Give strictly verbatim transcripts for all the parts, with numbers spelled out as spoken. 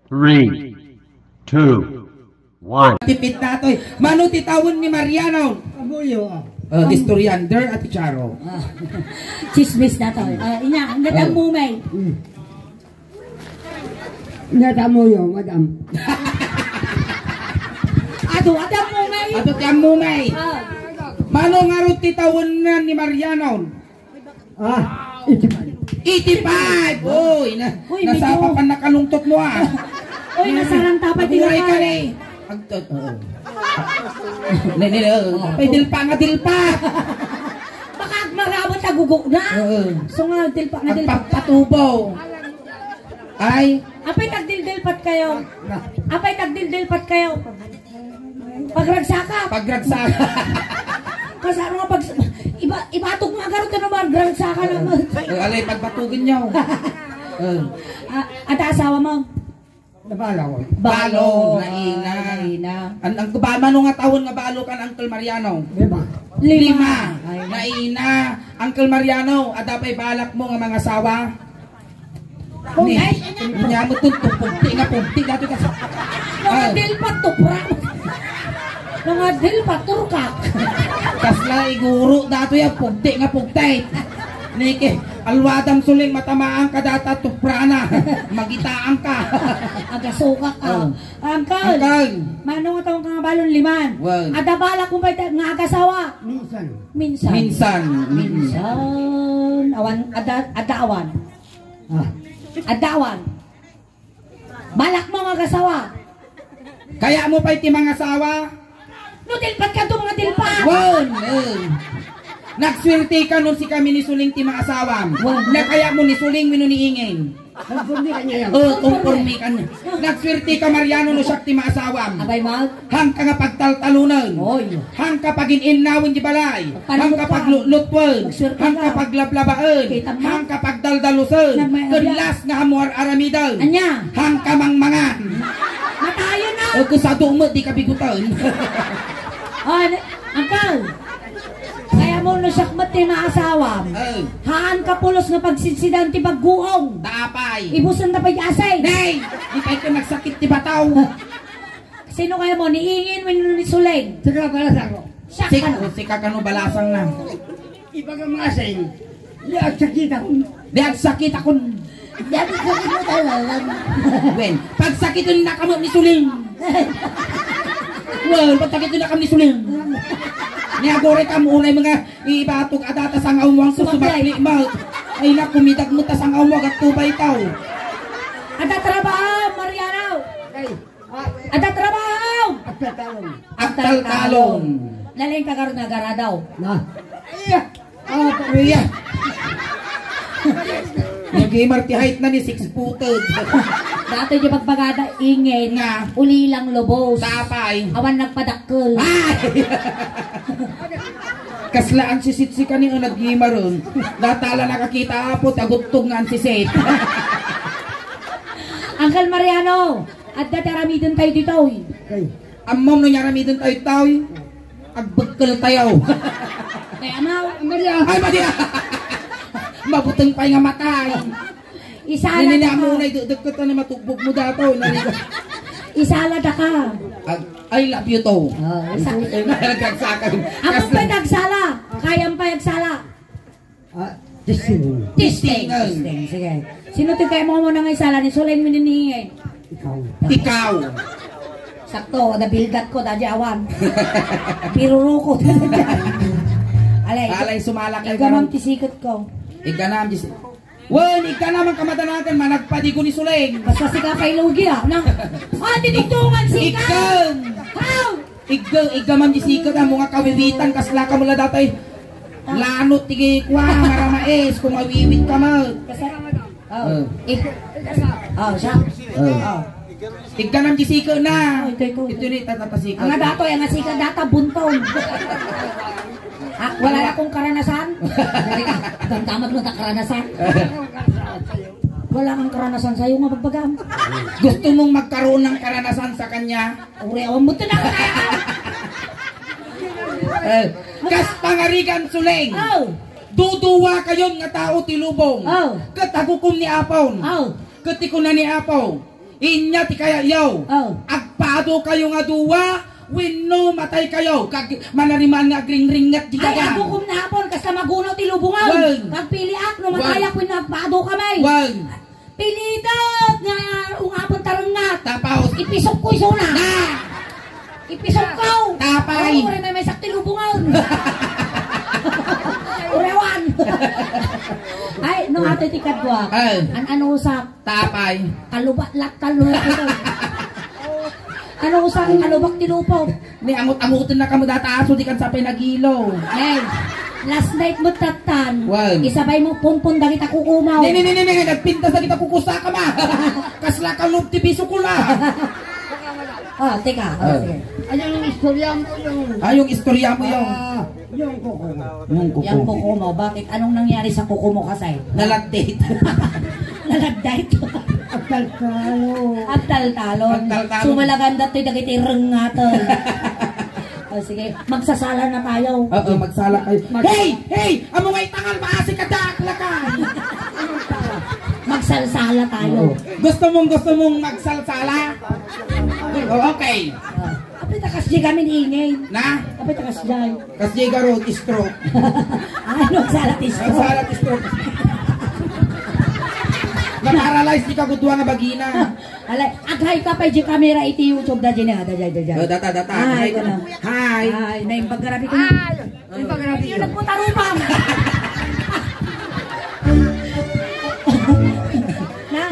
Three, two, one. Tipid na to eh. Mano ti tawen ni Mariano? Amuyo, ah. Uh, istoryan, der at Charo. Ah. Chismis na to. Ah, inya, hanggat ang mumay. Mm. Natamuyo, madam. Adu, adam mumay. Adu, ti ammumay. Ah. Mano ngarud ti tawenan ni Mariano? Ah, eighty-five. Eighty-five! Uy, na, Uy, nasapa medyo pan nakalungtot mo, ah. Uy, nasarang tapay Naburay ka, tinapay. Ne. Agtot, oo. Ne, ne, oo. Pay dilpa nga dilpa. Baka agmarabot na gugo na. Oo. So nga, dilpa nga dilpa. Agpapatubo. Ay. Apay, tagdildilpat kayo. Na. Apay, tagdildilpat kayo. Pagragsaka. Pagragsaka. Kasano nga pag, iba, ibatok nga agaro to naman, gragsaka naman. Eh, alay, pagpatugan niyo. Eh. Ah, ada asawa mo? Nabalo. Balo, Balo, naina. Ay, naina. An, ang ba, mano nga taon nga balo kan Uncle Mariano? Lima. Lima. Lima. Ay. Naina. Uncle Mariano, ada pay balak mo nga mangasawa? Ni, Ay, anya. Nya mo tun, tun, pugti nga pugti, dati ka sa. Mga Ah. Dilpat, tupra. Mga dilpat, turkak. Kasla, iguro, dato yan, pugti nga pugti. Niki, alwadam suling matamaan ka data, tuprana. Magitaan ka. Agasukak ka. Oh. Uncle, Uncle. Mano nga taon ka nga balon liman? Wan. Ada balak mo ba ita-, nga agasawa? Minsan. Minsan. Minsan. Minsan. Awan, ada, ada awan. Ah. Ada awan. Balak mo nga agasawa? Kaya mo pa iti mangasawa? No, dilpat ka to, mga dilpat. Wan, eh. Nagswerte ka nun si kami ni Suling ti mangasawam. Wan. Nakaya mo ni Suling wenno ni Ingin. Konforme ka niya. Oh, konforme ka niya. Nagswerte ka, Mariano, no siak ti maasawam. Abay, mag- Hangka nga pagtaltalonen. Oy. Hangka pagin-innawen di balay. Pagpanunot Hangka ka. Paglutlutoen. Magswerte Hangka ka. Paglablabaen. Kita mo? Hangka pagdaldalusen. Nagmay-, Ken abya. Last nga ammo ar-aramiden. Anya? Hangka mangmangan. Matayen na. O, kusado met di kabigutan. Oh, ne-, Uncle, kaya mo no siak met ti maasawam. Eh. Haan ka pulos nga pagsidsidan ti bagguong. Daapay. Ibusen na pay asay. Nay! Di pay ko nagsakit ti bataw. Sino kaya mo? Ni Ingin wenno ni Suleng? Sika, balasang ko. Siak Sik-, kano? Sika kano balasang na. Ibaga masing. Ya, agsakit ako. Di agsakit akon. Dati sa mo talaga. Wen, pagsakiten na kamo ni Suling. Wen, pagsakiten na kamo ni Suling. Ni agore kamo unay mga ibatok adata sang awang ko Sumakay. Sumakli mo. Ay na, kumidag mo ta sang awang at tubay tao. Ada trabaho, Mariano. Ay. Ada trabaho. Agtaltalon. Agtaltalon. Naleng ka karon nga garadaw. Na. Iya. Ah, pamilya. Nag-imar ti height na ni six footed. Dati di pagbagada, ingay. Nga. Uli lang lubos. Sapay. Awan nagpadakkel. Ay! Kasla ang sisitsika ni ang nag-imaron. Datala nakakita apo, taguttog nga ang sisit. Uncle Mariano, adda ti aramiden tayo ditoy. Kay. Ammom no niya aramiden tayo, tayo. Agbekkel tayo. Kay amaw. Maria. Ay, Maria! Mabuteng pay nga matay. Isala Nini na ka. Amo na idekdek ka na matugbog mo dato. Nani? Isala da ka. Ag-, I love you to. Oh, isa. Ay, nagkagsakan. Amo Kas- pay nagsala. Kayam pay agsala. Ah, testing. Testing. Testing. Testing. Sige. Sino ti kaya mo muna nga isala ni Soleng Mininiingay? Ikaw. Ikaw. Sakto, nabildat ko, dadi awan. Pirurukot. Alay. Alay, sumalak kayo, Iggamam karon. Ti sikat ko. Igganam, dis-, Wen, igganam ang kamadanagan, managpadigo ni Soleng. Basta sika pay lugi, ah. Nang, ah, titigtungan sika. Iggan. How? Igga, igga man di sikat, amo nga kawiwitan, kasla ka mula datay. Ah. Lanot ti kua, maramais, kung mawiwit ka man. Kasla, oh, Eh. Ik-, oh, siya. Eh. Oh. Igga man di sikat na. Oh, ito, ito. Ito ni tatatasikat. Ang datoy, ang sikat data, buntong. Ah, wala na akong karanasan. Dari ka, damdamag mo ta karanasan. Wala kang karanasan sa'yo nga pagbagam. Gusto mong magkaroon ng karanasan sa kanya? Uri, awan mo tinataya. Eh, kas pangarigan, Suleng. Oh. Duduwa kayon nga tao ti lubong. Oh. Ket agukom ni Apon. Oh. Ket ti kuna ni Apo, Inya ti kayatyo. Oh. Agpadokayo nga dua, wenno mataykayo. Kag manariman nga agringringet di Ay, daga. Agukom na apon, kasla magunaw ti lubongan. Wen. Kag piliak, no Wen. Matayak, wenno agpado kami. Wen. Pilitek nga ungapon tarengngat. Tapos? Ipisok ko isuna. Na! Ipisok ko. Tapay. Ay, uray may may sakti lubongan. Urewan. Ay, no, ate ti kadwa. Ay. An-ano usak? Tapay. Kalubat lak, kalubat. Ano usak? Kalubak ti lupok. Ni amot-amoten na kamo data aso, di kan sapay nagilo. Hey, last night mo tatan. Wow. Isabay mo pumpon dagita kukumaw. Ni, ni, ni, ni, ni, nagpintas dagita kukusa ka ma. Kasla ka lub ti bisukula. Ah, teka. Ah, sige. Ay, yung istorya mo yung Ah, yung istorya mo yung Ah, yung kuko mo. Yung kuko. Yung kuko mo. Bakit? Anong nangyari sa kuko mo, Kasay? Nalagdate. Nalagdate? Agtaltalo. Agtaltalo. Agtaltalo. Sumalaganda to'y dagiti rengaten. O, sige. Magsasala na tayo. Oo, magsala kayo. Mag- Hey! Hey! Amo nga itangal, maasi ka, dak, lakay! Magsalsala tayo. Oo. Gusto mong, gusto mong magsalsala? O, okay. Ah, apay ta kasdi kami ni ingay. Na? Apay ta kasdi. Kasdi garod, stroke. Ano, salat stroke? Salat stroke. Na-paralyze di kagudua nga bagina. Alay, ag-hi ka pay di camera iti YouTube da dyan, ah, da dyan, da dyan. Oh, data, data. Ay, Hi. Hi. Ay, naimbag garabi ko. Ay, naimbag garabi ko. Yung nagputarupang. Na.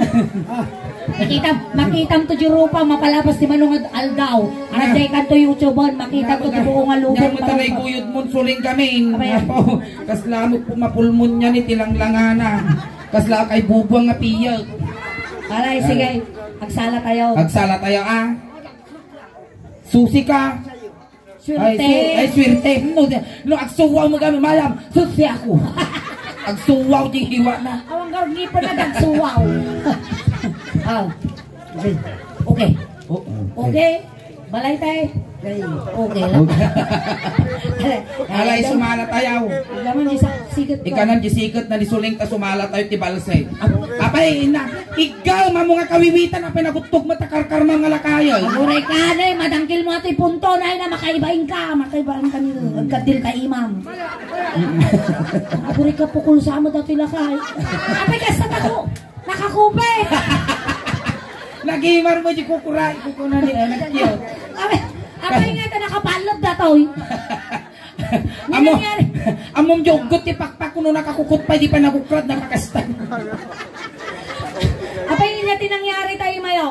Makita, makitam to Europa, mapalabas ti manungad aldaw. Anak, jay kanto YouTube-on, makitam to ti buong alubong. Nyaman tanay guyod mo, suling kami. Abay. Apo, kasla mo pumapulmon niya ni tilanglangana. Kasla kay bubuang nga piyag. Alay, sige. Agsala tayo. Agsala tayo, ah. Susi ka. Swerte. Ay, su-, ay, swerte. No, di-, no, agsuwaw mo kami, mayam. Susi ako. Agsuwaw, di hiwa na. Awang garog ni pa nagagsuwaw. Ah. Okay. Okay. Oh, okay. Okay. Balay tayo. Okay. Okay lang. Okay. Alay, sumala tayo. Ikaw naman, di sa-, sikat ka. Ikaw na, di sikat na, di suling ta sumala tayo, ti balsay. Apay, ina, ikaw, mamo nga kawiwitan, apay, nagutog mo, takarkarma nga lakayay. Aguray ka, ne, madangkil mo, atoy punto, na, na, makaibain ka, makaibain ka ni, agkadil ka, imam. Aguray ka, pukul sa mo, dati lakay. Apay, kasta tako. Nakakupe! Nagimar mo di kukura, kukuna ni, eh, nagkiyo. Apay, apay nga ito nakapalad na to, eh. Amo, nangyari? Amom di uggot ti pakpak kuno nakakukot pa, di pa nakukrad, nakakastay. Apay nga ti nangyari tayo, Mayo?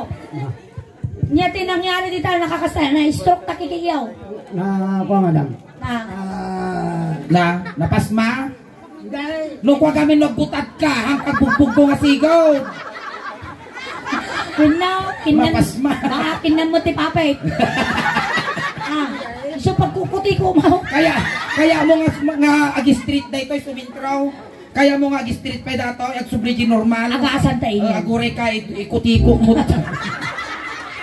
Nia ti nangyari dita, nakakasta-, na-stroke ta kikiyaw. Na, kuwan, madam. Na. Ah. Na, napasma? Hindi. No, kuwan kami, nagbutat ka, ang pagbugbog mo nga sigod. Kinna, kinnan, Mapasma. Baka kinnan mo ti papet. Ah, so pagkukuti ko mo. Kaya, kaya mo nga, nga ag-street na ito, sumintraw. Kaya mo nga ag-street pa dato, agsubli di normal. Agasan ta ingen. Ah, aguray ka, i-, ikutiko mo.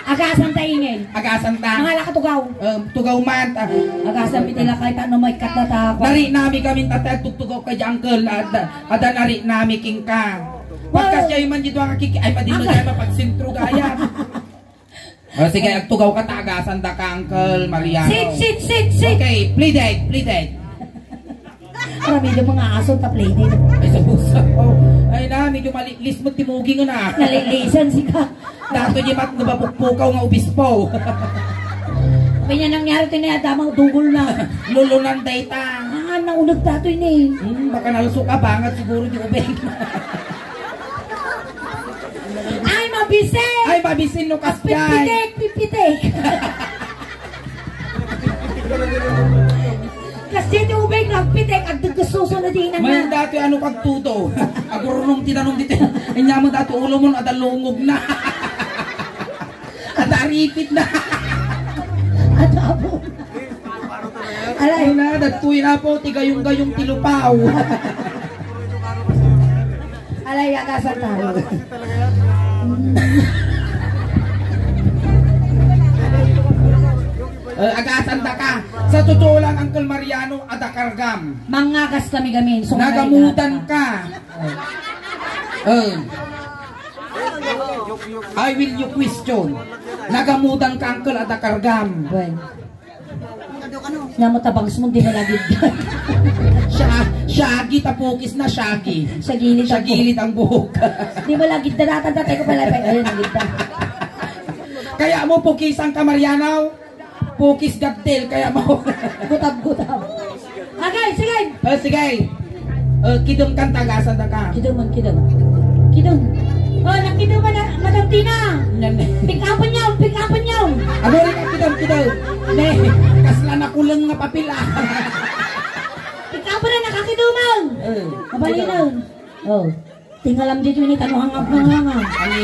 Agasan ta ingen. Agasan ta. Mga laka tugaw. Um, tugaw man ta. Agasan mi ti lakay ta no maikkat na ta ako. Nari nami kami tatay agtugtugaw kay di uncle. Ada, ada nari nami king ka. Wow. Pagkas jay man dito ang kiki-, ay, madino Aga- jay mapagsintro gaya. O, sige, agtugaw ka, tagasan da ka, Uncle Mariano. Sit, sit, sit, sit! Okay, play dead, play dead. Para medyo mga aso ta play dead. Ay, sa pusa. Oh, ay na, medyo malilis mo, timuging na. Nalilisan si ka. Dato di mat, nababukpukaw nga obispo. Kanya nangyari to niya, damang dugol na. Lulunan dayta. Ah, naunag dato ini. Hmm, baka nalusok ka, bangat siguro di ubing. Ay, mabisin! Ay, mabisin no kasjay. Pipitik, pipitik. Kasjay ti ubing, nagpitik, agdagasuso na di nang May na. Dati ano pagtuto. Agurunong tinanong dito. Inya mo dati ulo mo, adalungog na. Adaripit na. Adabo. Alay. Ay na, dagtoy na po, ti gayong-gayong ti lupaw. Alay, agasan ta. Eh, agasan ta ka. Sa totoo lang, Uncle Mariano, ada kargam. Mangagas kami gamin. So, nagamutan ka. Eh. I will you question. Nagamudan ka, uncle, adda kargam. Wen. Nya mo tabangs mo, di mo lagid. Siya, siyagi ta pukis na, siyagi. Siya gilid ang buhok. Siya gilid ang buhok. Di mo lagid da, datan, tatay ko pala, ayun, lagid da. Kaya mo pukisan ka, Marianaw? Pukis gagtil, kaya mo. Gutab-gutab. Okay, sige. Oh, sige. Oh, kidem kan tagasan da ka. Kidem man, kidem. Kidem. Oh, nakidem man na, Madam Tina. Yan eh. Pick up niyo, pick up niyo. Ano rin ang kidem, kidem? Ne, kasla na kulang nga papel, ah. Pick up na, nakakidem man. Eh, Abali kidem. Na. Oh. Tingalam dito ini, tano hangap nga nga. Ani,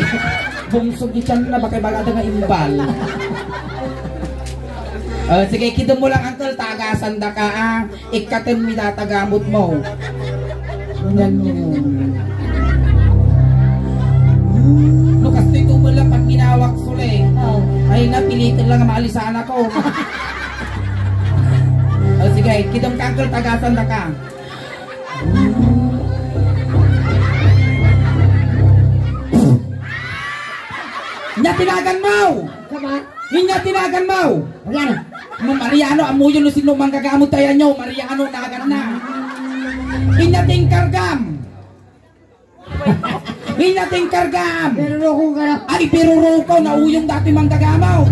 bungsog di tiyan na, bakay baga nga imbal. Oh, sige, kidem mo lang, uncle, tagasan da ka, ah. Ikkaten mi data gamot mo. Yan yun. No, kasi ito mo lang pag ginawak suli. Oh. Ay, napilitan lang ang maalisan ako. Oh, sige, kidem ka, uncle, tagasan da ka. Nya tinagan mo! Kama? Nya tinagan mo! Ayan. Mo Mariano, amuyo no sino manggagamot tayo nyo. Mariano, nagan na. Inya tingkargam. Inya tingkargam. Birurukong ka na. Ay, birurukaw, nauyong dati manggagamaw.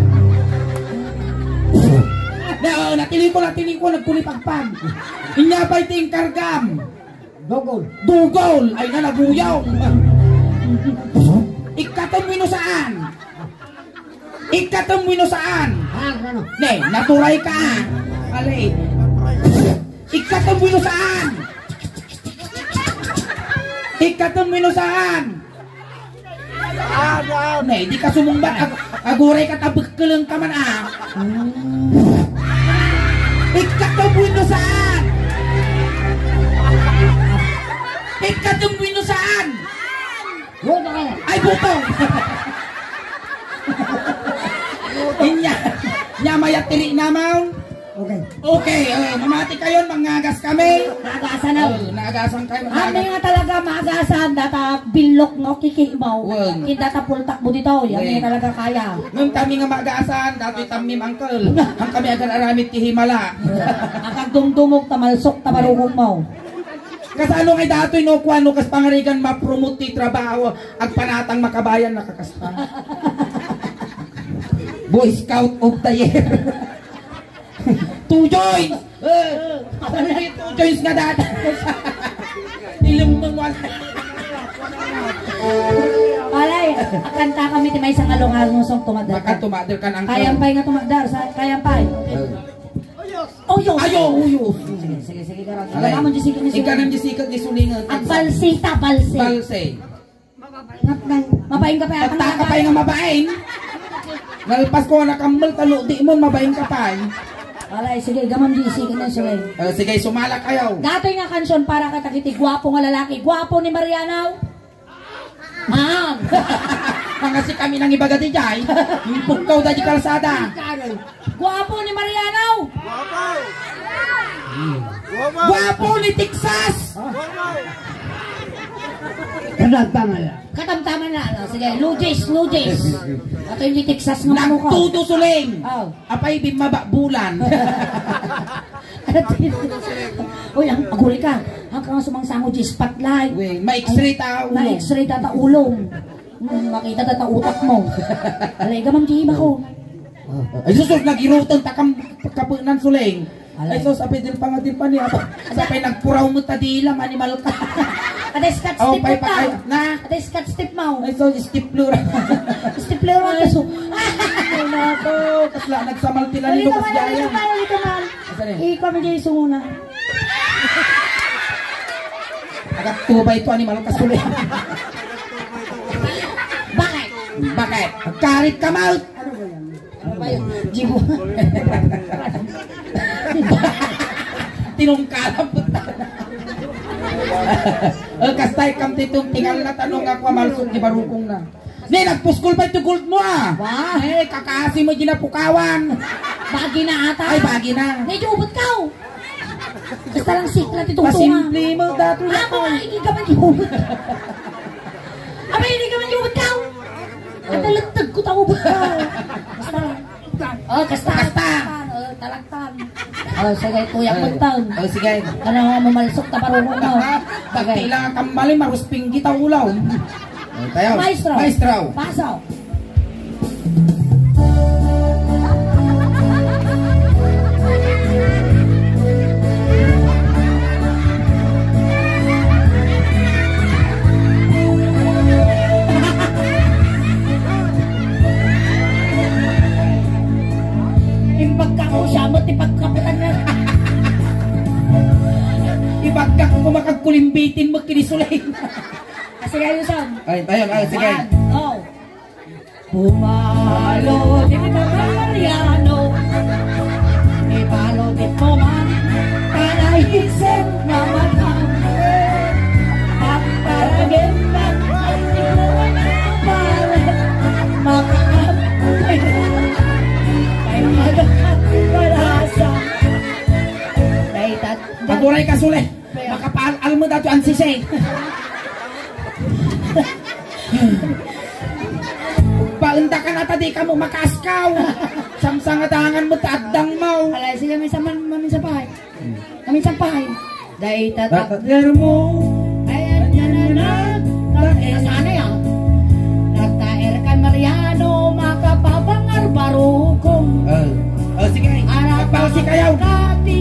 Na, oh, natili ko, natili ko, nagkulipagpag. Inya pa'y tingkargam. Dugol. Dugol. Ay na, naguyong. Ikkatem wenno saan? Ikkatem wenno saan? Ah, ano? Ne, naturay ka. Ali. Ikkatem wenno saan? Ikkatem wenno saan? Ah, ah. Ne, di ka sumungbat. Ag-, aguray ka, tabekkeleng ka man, ah. Ikkatem wenno saan? Ikkatem wenno saan? Buto ka na. Ay, buto! Inya, inya mayat tiri na, Mang. Okay. Okay, oh, mamati kayo, mangagas kami. Naagasan na. Oh, naagasan kayo, Kami mangagas. Nga talaga maagasan, data bilok mo, kiki mo. Wen. Kin data pultak mo dito, yan Wen. Yung talaga kaya. Nung kami nga maagasan, dati tamim, uncle. Ang kami agar aramid ti himala. Akagdumdumog, tamalsok, tamarugong mo. Kasano ngay datoy no kuan no kas pangarigan ma-promote ti trabaho, agpanatang makabayan nakakasta. Boy Scout of the Year. Two joints! Eh, ano yung two joints nga dati? Ilong mo wala. Palay, akanta kami ti may isang along-along song tumadar. Baka tumadar ka ng Kayang pay nga tumadar, sa, kayang pay. Eh. Uyos. Ayo, uyos. Sige, sige, sige, garang. Alay. Alam mo, di sige, sige. Ikaw nang di sikat, di sulingan. At balsita, balsi. Balsi. Mabain ka pa, At taka pa yung mabain. Nalpas ko na kambal, talo, di mo, mabain ka pa, eh. Alay, sige, gamam di sige na, sige. Eh, sige, sumala kayo. Datoy nga kansyon para ka takiti gwapo nga lalaki. Gwapo ni Marianaw. Ah! Mga si kami nang ibaga di jay, impugkaw da di kalsada. Guwapo ni Mariano! Guwapo! Guwapo! Guwapo ni Texas! Guwapo! Katamtaman na. Katamtaman na, ano? Sige, Lujis, Lujis. Ato yung ni Texas nga mano ko. Nagtudo suling! Oh. Apay, bimaba bulan. Uy, ang aguri ka. Ang kang sumangsango di spotlight. Uy, ma-X-ray ta ulo. Ma-X-ray ta ta ulo. Hmm, makita ta ta utak mo. Alay, gamam di iba ko. Ay, sus, sus, nagirutan ta kam-, kapunan suling. Alay. Ay, sus, apay, dil pa nga, dil pa niya. Sapay nagpuraw mo ta dila, animal ka. Ada scotch tape pa. Na? Ada scotch tape mo. Ay, sus, stipler. Stipler mo, kaso. Ay, nako, kasla, nagsamal tila ni Lucas Jaya. Dito, dito, dito. Asa ni? Ikaw, may sunguna. Agak tuba ito, animal ka, suli. Bakit? Bakit? Agkarit ka, maut! Ano ba yan? Ano ba yan? Jibo. Tinungkalan, puta. Eh, kastay kam ti tungtingal na tanong ako, malsok di barukong na. Ne, nagpuskol pa ito gold mo, ah. Wow. Eh, kakasi mo ginapukawan. Bagi na ata. Ay, bagi na. Medyo ubot ka, oh. Basta lang sikla ti tungtungan. Pasimple mo, dati na. Amo, hindi ka man ubot. Aba, hindi ka man ubot ka, oh. Tagko ta ubot ka. Basta. Oh, kasta. Kasta. Oh, talaktan. Oh, sige, kuya, Eh, butang. Oh, sige. Ano nga mamalsok ta barukong mo? Pagtila nga kambali, marusping kita ulaw. Oh, tayo. Maestro. Maestro. Pasok. Imbagka ko siya, ba't ipagkaputan na? Ibagka ko makagkulimbitin mo kinisulay. Kasi ayusan. Ay, tayo, ay, sige. One, go. Pumalo di Mariano, ipalo di Poman, panaisip na matang. Pagparagim na ang pare, makakampi. Kay magkakapalasa. Kay tat-, Aguray ka, Sule. Makapaal-al mo dato ang sise. Paunta ka na ta di ka mo makaskaw. Samsangatangan mo ta addang mo. Alay, sige, may saman, maminsan pa. Maminsan pa. Dahil tatakder mo. Ayan, yan, yan, yan. Nasaan na yan? Nagtaer ka, Mariano, makapabangar barukong. Ah. Oh, sige. Arap Kapal si Kayaw. Kati,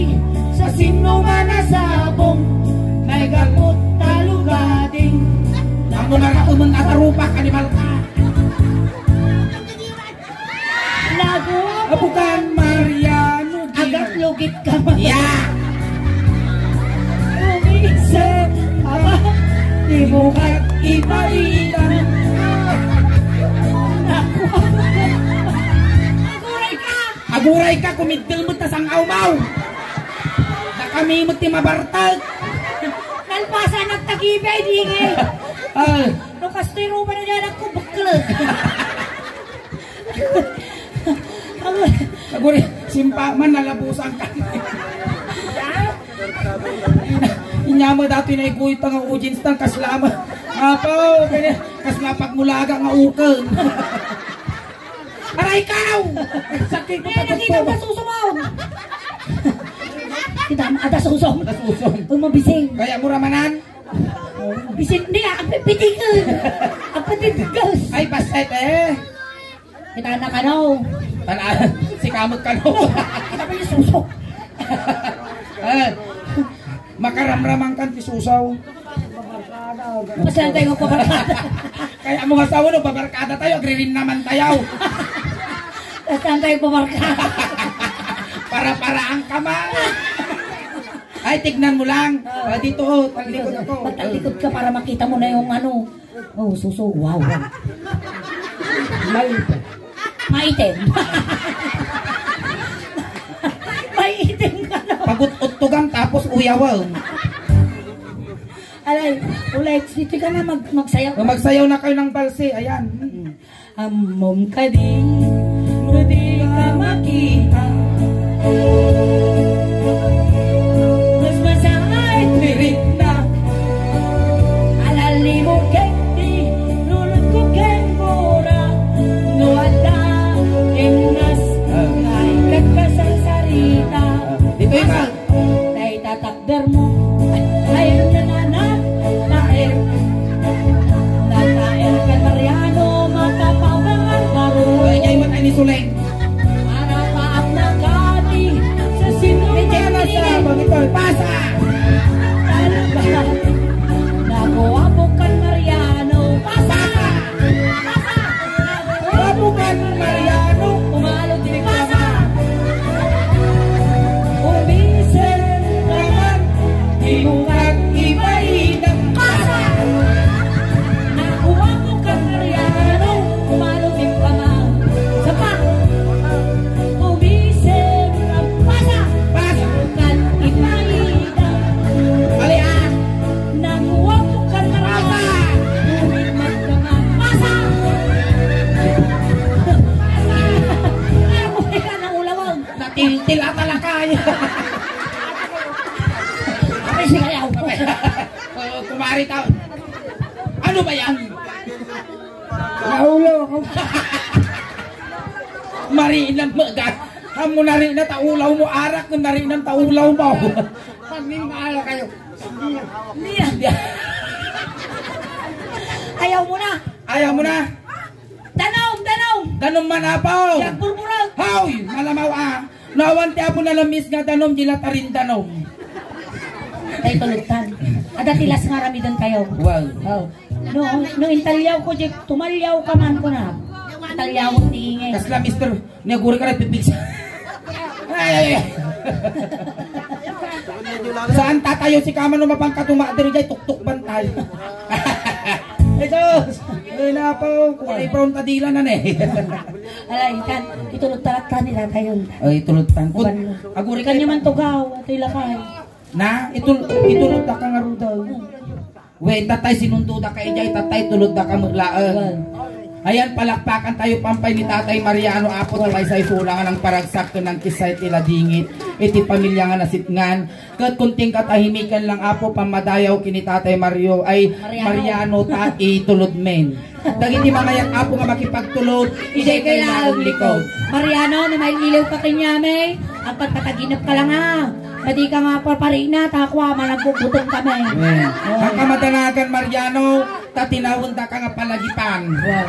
sa sino man a sabong, may gapot talugading. Amo nga rakuman at arupak, animal ka. Lago. Apukan Mariano, Gina. Agat lugit ka, ma. Yeah. Umiisip, aba, di mo ka ipalitan. Naku. Aguray ka. Aguray ka, kumiddel mo ta sang-aw mo. Nakami mo ti mabartag. Nalpasan nagtagibi, di ngay. Ah. No, kastoy ruba na dyan, ako, bakla. Aguray, simpa man, nalabusan ka. Inya mo dati na iguy pa nga audience tang kaslama. Apo, kanya, kasla pagmulaga nga uken. Aray kaw! Sakit mo. Kaya nakita ko na susumaw. Kita mo, ada susom. Ada susom. Umabising. Kaya mo ramanan? Bisin, di, ang pipitikan. Ang pipitikas. Ay, bastet eh. Kita na kano. Tana, si kamot kano. Sabi niya, suso. Ah, makaramraman kan ti susaw. Pasyente ko pabarkada. Kaya mo nga sa ulo, pabarkada tayo, agririn naman tayo. Pasyente ko pabarkada. Para-paraan ka man. Ay, tignan mo lang. Oo. Ah, dito, oh, talikod ako. Magtalikod ka para makita mo na yung ano. Oh, suso, wow, wow. Maitim. Maitim. Maitim ka na. Pagut-uttugan tapos uyawan. Alay, ulay, dito ka na mag-, magsayaw. Oh, magsayaw na kayo ng balse, ayan. Mm. Ammom kadi, no di ka makita. Mas masaay, tirik na. Alalimo ken ti, lulutko ken gura. No adda, ken nas, Ah. Kay kagkasarsarita. Ah, dito, Ima. Tay tatak Bermo, ay, ay, na, na, na, taer. Nataer kan Mariano, makapabangar baro. Ay, ay, matay ni Suleng. Para paak na kati, sa sino Hindi man na sa pinigan. Pangitoy. Pasa! Talaba. Naguwapo kan Mariano. Pasa! Pasa! Guwapo kan Mariano. Pumalo ti pasa. Umisip ka man, di mo kag ibaidang pasa. Naguwapo kan Mariano, pumalo ti pama. Sapa. Umisip ka pasa. Pasa. Di mo kag ibaidang. Ali, ah. Naguwapo kan Mariano. Pasa. Umisip ka pasa. Pasa. Pasa. Natiltil ata lakay. Ay, si Kayaw. Oh, kumari tao. Ano ba yan? Naulo ako. Marinan mo, ga. Amo narinan ta ulaw mo, arak no narinan ta ulaw mo. Pagmimala kayo. Hindi. Ayaw mo na. Ayaw mo na. Danom, danom. Danom man, apo. Yagburburan. Hoy, malamaw, ah. No awan ti Apo nalamis nga danom, di la ta rin danom. Tay tulogtan. Adda ti las nga aramiden tayo. Wow. Oh. No, no intalyaw ko, di, tumalyaw ka man ko na. Intalyaw ti ingay. Kasla, mister, ni aguri ka nagpipigsa. Ay, ay, ay. Saan tatayo si kama no mapangkatuma diri jay tuktok bantay. Jesus! Ay, napaw. Kuha, ipron ta dila na, ne. Ala, itan, itulog talat ka ni tatayon. Ay, itulog tan. Aban mo. Aguri Kanyo ka man tugaw, atoy lakay. Na, itul-, itulog ta ka nga rudaw. Wen, tatay, sinunduda ka ijay, tatay, tulod da ka met laeng. Ayan, palakpakan tayo pampay ni Tatay Mariano, Apo, ti maysa isulang a nangparagsak ken nangkissay ti ladingit iti pamilya nga nasitngan. Ket kunting katahimikan lang, Apo, pammadayaw ken ni Tatay Mario, ay, Mariano. Mariano, ta itulod men. Dagiti mangayat, Apo, nga makipagtulod, ijay kay laeng likod. Mariano, no mailiw ka kenyami, agpatpataginep ka lang, a. Madi ka nga parparina, ta kua, managbugbuteng kami. Amen. Oh. Ang kamadanagan, Mariano, ta tinawen da ka nga palagipan. Wow.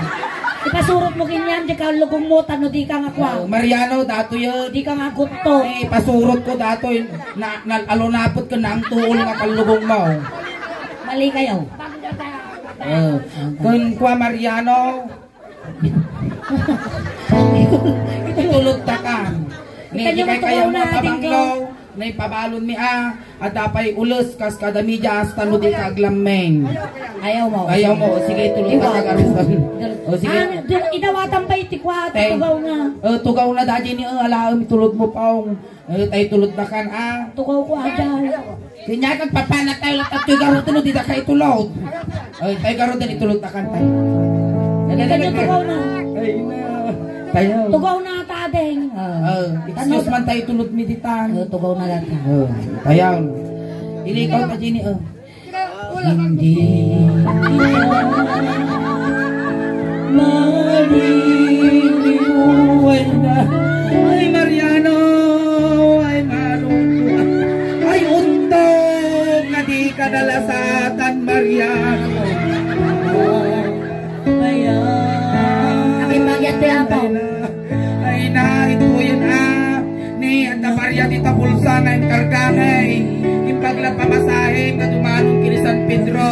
Ipasurot mo kenyan, di ka lugong mo, tano di ka nga kua. Oh, Mariano, datoy, eh. Di ka nga gutto. Eh, ipasurot ko datoy, na, na, alunapot ka na ang tuol nga kalugong mo. Mali kayo. Oh, kun kua, Mariano, itulod ta ka. Ni Ikan yung kay kayo matugaw na, mga pabanglaw, Dingdong. Naipabalon mi, a, adda pay ules, kas kada media, hasta no di ka aglammeng. Ayaw mo. Ayaw mo. Sige, tulod ta ka, Ikaw. Garutan. O, sige. Ah, di, idawatan pa iti kwa, Teng. Tugaw na. O, tugaw na, daddy ni, o, alaem, tulod mo, paong. O, tay tulod na kan, a. Tugaw ko, adal. Kanya kang papanat tayo, lahat at tugaw, tulod, di na kayo tulod. O, tay garutan, itulod na kan, tay. Kanya tugaw na. Ay, na. Tayo. Tugaw na, tadeng. Ah. O, excuse man tayo, tulod, mi ditan. O, tugaw na lang. O, tayo. Ilikaw ka, Jenny, o. Hindi malilimutan na. Ay, Mariano, ay, malungkot. Ay, untog nga di ka nalasatan, Mariano. Ayan. Aking magyat ti Apo. Ay na, ito yun, a. Ni, adda Maria dita bulsa nga inkarga ngay. Imbag la pamasahe nga dumanon ken ni San Pedro.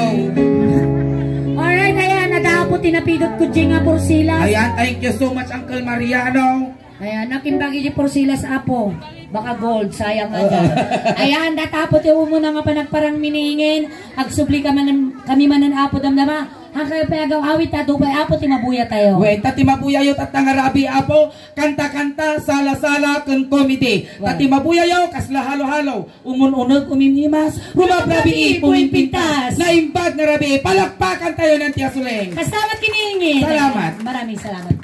Alright, ayan, adda Apo ti napidot ko, Jing, a porsilas. Ayan, thank you so much, Uncle Mariano. Ayan, nakimbagi di porsilas, Apo. Baka gold, sayang nga Oo. Dyan. Ayan, datapo ti umuna nga panagparang miningin. Agsubli ka manen, kami manen, Apo, damdama. Ang kayo pay agaw-awit, ta dupay, Apo, ti mabuya tayo. Wen, ta ti mabuya yo, tatta nga rabi, Apo, kanta-kanta, sala-sala, ken komedi. Ta Wen. Ti mabuya yo, kasla halo-halo, umun-uneg, umimnimas, rumabrabii, pumimpintas. Naimbag nga rabii, palakpakan tayo ng Tiasuling. Kasama kiningin. Salamat. Maraming salamat.